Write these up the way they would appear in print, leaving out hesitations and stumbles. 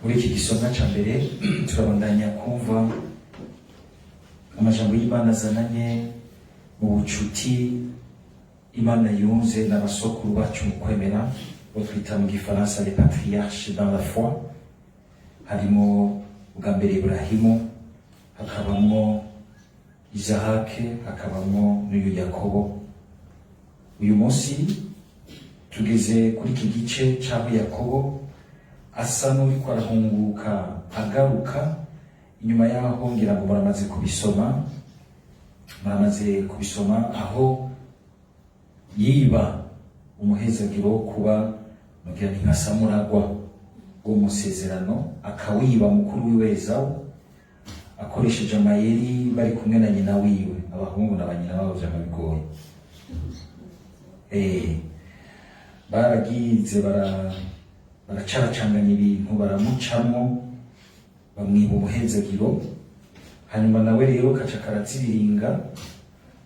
Muri iki gisomwa ca mbere turabandanya kumva amajambo y'Imana azananye mu bucuti Imana yunze n'abasokuru bacu mu kwemera, bo twita mu Gifaransa les patriarches dans la foi. Harimo bwa mbere Iburahimu, hakabamwo Izahake, hakabamwo n'uyu Yakobo. Uyu munsi tugeze kuri iki gice c'aho Yakobo asa n'uriko arahunguka agaruka inyuma yaho. Ngira ngo muramaze kubisoma aho yiba umuhezagiro wo kuba, mugira ni nka samuragwa wo musezerano, akawiba mukuru wiwe Ezawu akoresheje amayeri bari kumwe na nyina wiwe. Abahungu na ba nyina babo vyama bigoye. Baragize baracaracanganya ibintu, baramucamwo, bamwiba umuhezagiro. Hanyuma nawe rero kaca karazibiringa,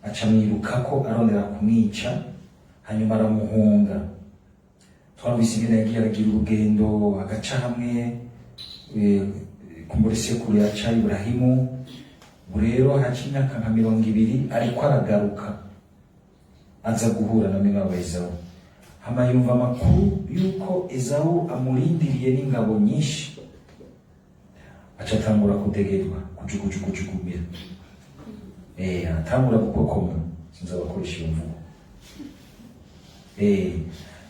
aca amwirukako arondera kumwica, hanyuma aramuhunga. Twumvise ingene yagiye aragira urugendo, agaca hamwe kumbura sekuru yaca Iburahimu. Ubu rero haca imyaka nka 20, ariko aragaruka, aza guhura na mwene wabo Ezawu. Hama yumva amakuru yuko Ezawu amurindiriye n'ingabo nyinshi, aca atangura kudegerwa, kujugujugujukumira, atangura gukokoma, sinzi abakoresha iyo mvugo.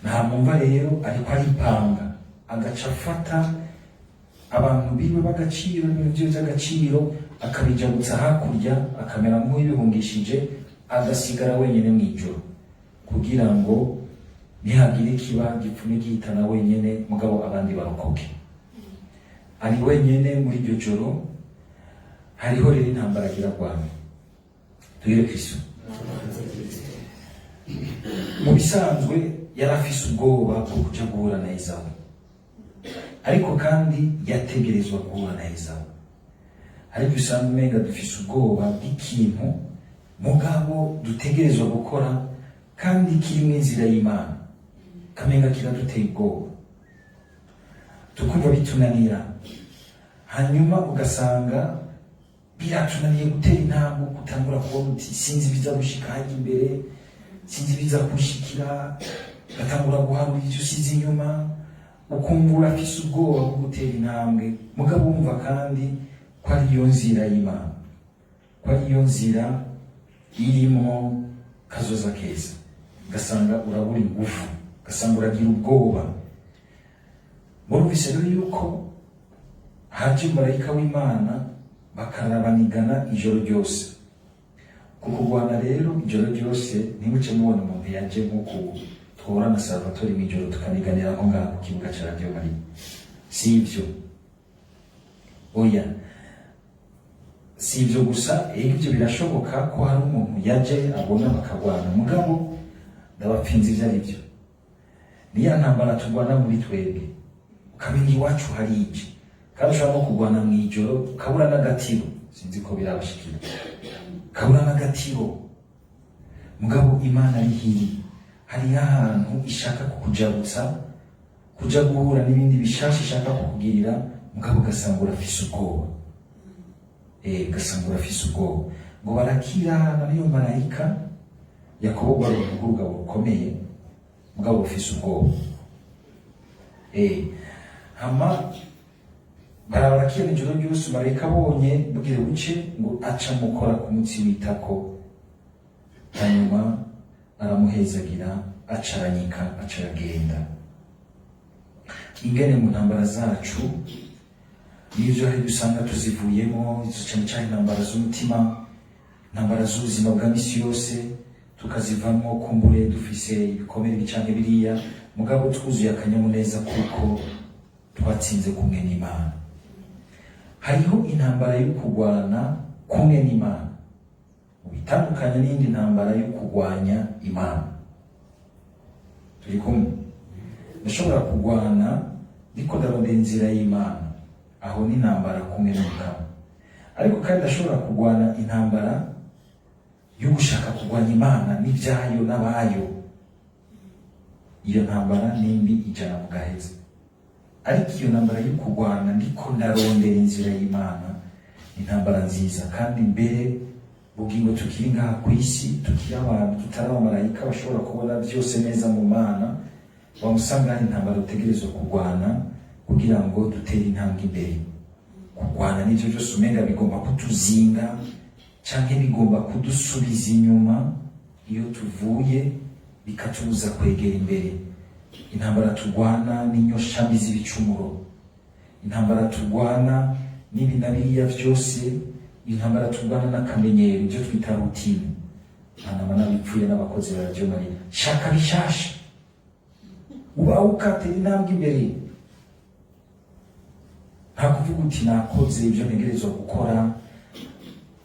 Ntamwumva rero, ariko aripanga, agaca afata abantu biwe b'agaciro n'ibintu vyiwe vy'agaciro, akabijabutsa hakurya, akamera nk'uwibihungishije, agasigara wenyene mw'ijoro kugira ngo nihagire ikiba gipfume gihitana wenyene, mugabo abandi barokoke. Ari wenyene muri iryo joro, hariho rero intambara agira rwanda. Tugire Kristo. Mu bisanzwe yari afise ubwoba bwo kuja guhura na Ezawu, ariko kandi yategerezwa guhura na Ezawu. Ariko usanga umenga dufise ubwoba bw'ikintu, mugabo dutegerezwa gukora kandi kirimo inzira y'Imana, kamenga kiraduteye ubwoba, tukumva bitunanira. Hanyuma ugasanga biratunaniye gutera intambwe, gutangura kubona uti: "Sinzi ibiza gushika hajya imbere, sinzi ibiza kunshikira." Ugatangura guharura ivyo usize inyuma, ukumva urafise ubwoba bwo gutera intambwe, mugabo wumva kandi ko ariyo nzira y'Imana, ko ariyo nzira irimwo kazoza keza. Ugasanga urabura ingufu, ugasanga uragira ubwoba. Murumvise rero yuko haje marayika w'Imana, bakarabanigana ijoro ryose. Ku kurwana rero ijoro ryose, ntimuce mubona umuntu yaje nk'uku twahora na Salvatore mw'ijoro tukaniganira nko ngaha ku kibuga ca Radio Maria. Si ivyo, oya, si ivyo gusa. Ego, ivyo birashoboka ko hari umuntu yaje abona bakagwana, mugabo ndabapfinze ivyo ari byo ni ya ntambara turwana muri twebwe, ukamenya iwacu harije, kandi ushobora no kurwana mw'ijoro ukabura n'agatiro. Sinzi ko birabashikira, ukabura n'agatiro. Mugabo Imana ari hiri, hariho ahantu ishaka kukujabutsa kuja guhura n'ibindi bishasha ishaka kukugirira, mugabo ugasanga urafise ubwoba. Ugasanga urafise ubwoba. Ngo barakirana n'iyo marayika. Yakobo rwari urugabo rukomeye, mugabo rufise ubwoba. Hama barabarakirana ijoro ryose. Marayika abonye bugire buce, ngo aca mukora ku mutsi w'itako, hanyuma aramuhezagira, acaranyika, aca aragenda. Ingene mu ntambara zacu n'ivyo hari usanga tuzivuyemo, izo cane cane intambara z'umutima, intambara z'ubuzima bwa misi yose, tukazivamo kumbure dufise ibikomere bicanke biriya, mugabo twuzuye akanyamuneza kuko twatsinze kumwe n'Imana. Hariho intambara yo kurwana kumwe n'Imana, bitandukanye n'indi ntambara yo kurwanya Imana. Turi kumwe? Ndashobora kurwana ndiko ndarondera inzira y'Imana, aho ni intambara kumwe n'Umukama. Ariko kandi ndashobora kurwana intambara yo gushaka kurwanya Imana n'ibyayo n'abayo. Iyo ntambara nimbi, ijana mu gaheza. Ariko iyo ntambara yo kurwana ndiko ndarondera inzira y'Imana ni intambara nziza. Kandi mbere bugingo tukiri ngaha ku isi, tukiri abantu, tutari abamarayika bashobora kubona byose neza mu Mana, wamusanga hari intambara dutegerezwa kurwana kugira ngo dutere intambwe imbere. Kurwana n'ivyo byose umenga bigomba kutuzinga canke bigomba kudusubiza inyuma iyo tuvuye, bikatubuza kwegera imbere. Intambara turwana n'inyoshambi z'ibicumuro, intambara turwana n'ibi na biriya byose, intambara turwana n'akamenyero, ibyo twita routine. Ntanama n'abipfuye n'abakozi ba Radio Maria, shaka bishasha, uba ukatera intambwe imbere. Nta kuvuga uti nakoze ibyo ntegerezwa gukora.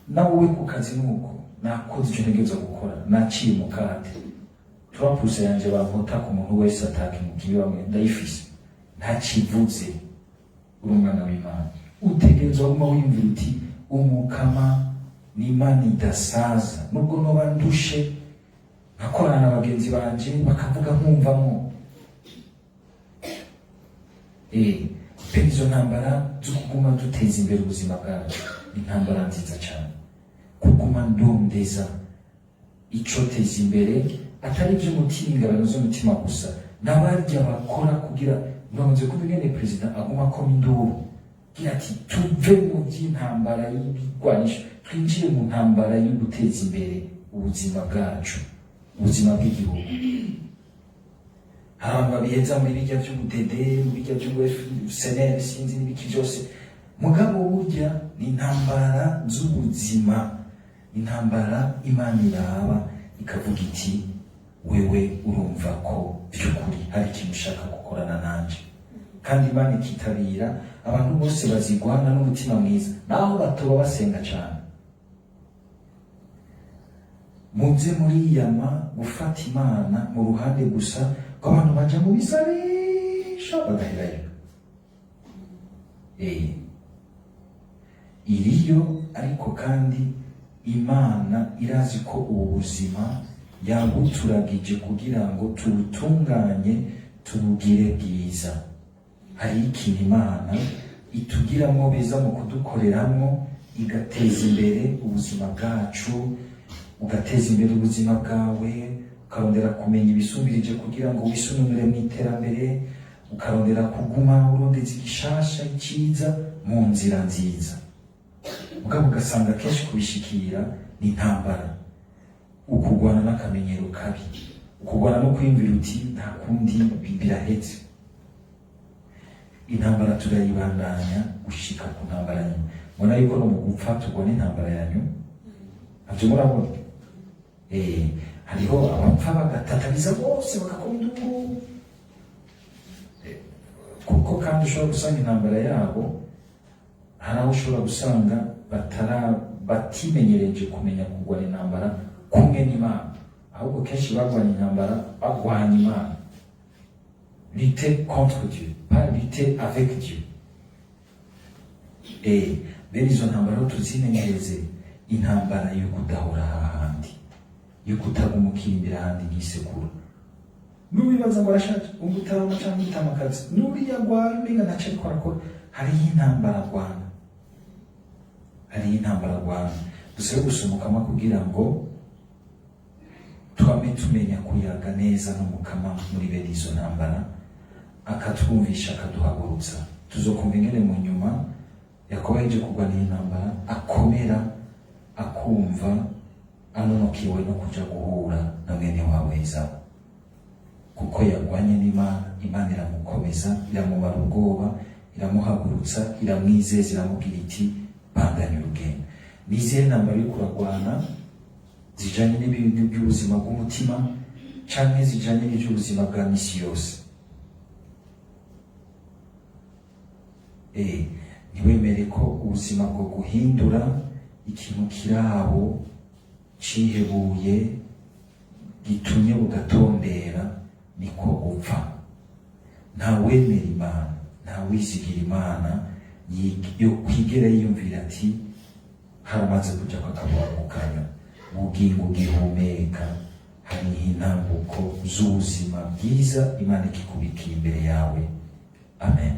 Nawe ku kazi nuko nakoze icyo ntegerezwa gukora, naciye mu kate turapuse yanje bankota ku muntu wese atakimukiye bamwe ndayifise, ntakivuze. Uri umwana w'Imana, utegerezwa guma wiyumvira uti Umukama ni Imana idasaza, nubwo noba ndushe nkakorana na bagenzi banje bakavuga nkumvamo. Pe izo ntambara zo kuguma duteza imbere ubuzima bwacu ni intambara nziza cyane. Kuguma ndondeza icoteza imbere, atari iby'umutima, ingabano z'umutima gusa, n'abarya bakora kugira muramaze kumva ingene perezida aguma akoma induru agira ati tuve mu by'intambara y'ibigwanisho, twinjire mu ntambara yo guteza imbere ubuzima bwacu, ubuzima bw'igihugu. Hari abantu babiheza muri bijya by'ubudede, mu bijya by'ubuseneri, sinzi n'ibiki byose. Mugabo burya ni intambara z'ubuzima, intambara Imana iraba ikavuga iti wewe urumva ko by'ukuri hari ikintu ushaka gukorana nanje. Kandi Imana ikitabira abantu bose bazigwana n'umutima mwiza, naho batoba basenga cyane. Muze muriyama gufata Imana mu ruhande gusa ko abantu baja mu bisabisho bagaherayo. Iriyo, ariko kandi Imana irazi ko ubu buzima yabuturagije kugira ngo tubutunganye, tubugire bwiza. Hari ikintu Imana itugiramwo beza mu kudukoreramwo, igateza imbere ubuzima bwacu, ugateza imbere ubuzima bwawe, ukarondera kumenya ibisumbirije kugira ngo wisununure mu iterambere, ukarondera kuguma urondeza igishasha icyiza mu nzira nziza. Mugabo ugasanga kenshi kubishikira ni intambara, ukugwana n'akamenyero kabi, ukugwana no kwiyumvira uti nta kundi, birahetse. Intambara turayibandanya gushika ku ntambara nyuma. Mbona yuko no mu gupfa tugwana intambara ya nyuma, ntabyo murabona? Hariho abapfa bagatataniza bose, bagakoma induru. Kuko kandi ushobora gusanga intambara yabo, hari aho ushobora gusanga batara batimenyereje kumenya kurwana intambara kumwe n'Imana, ahubwo kenshi barwanya intambara, barwanya Imana, lutter contre Dieu, pas lutter avec Dieu. Bene izo ntambara rero tuzimenyereze, intambara yo kudahora hahandi, yo kutaguma ukirimbira ahandi nk'isekuru. N'uwibaza ngo arashaje, umutama cyangwa umutamakazi, n'uriya agwaye umenga ntaco ariko arakora, hariho intambara arwana, hariho intambara arwana. Dusabe gusumukama kugira ngo twame tumenya kuyaga neza n'Umukama muri bene izo ntambara, akatwumvisha, akaduhagurutsa. Tuzokumva ingene mu nyuma Yakobo yaje kurwana iyi ntambara, akomera, akumva anonokewe no kuja guhura na mwene wawe Ezawu, kuko yagwanye n'Imana. Imana iramukomeza, iramumara ubwoba, iramuhagurutsa, iramwizeza, iramubwira iti bandanya urugendo. Nizihe ntambara uriko uragwana zijanye n'ibintu by'ubuzima bw'umutima canke zijanye n'iby'ubuzima bwa misi yose? Ntiwemere ko ubuzima bwo guhindura ikintu kirabo cihebuye gitumye bugatondera, niko upfa. Ntawemera Imana, ntawizigira Imana yo kwigera yiyumvira ati haramaze kuja kwakabwagukanya. Bugingo gihumeka, hariho intambuko z'ubuzima bwiza Imana ikikubikiye imbere yawe. Amen.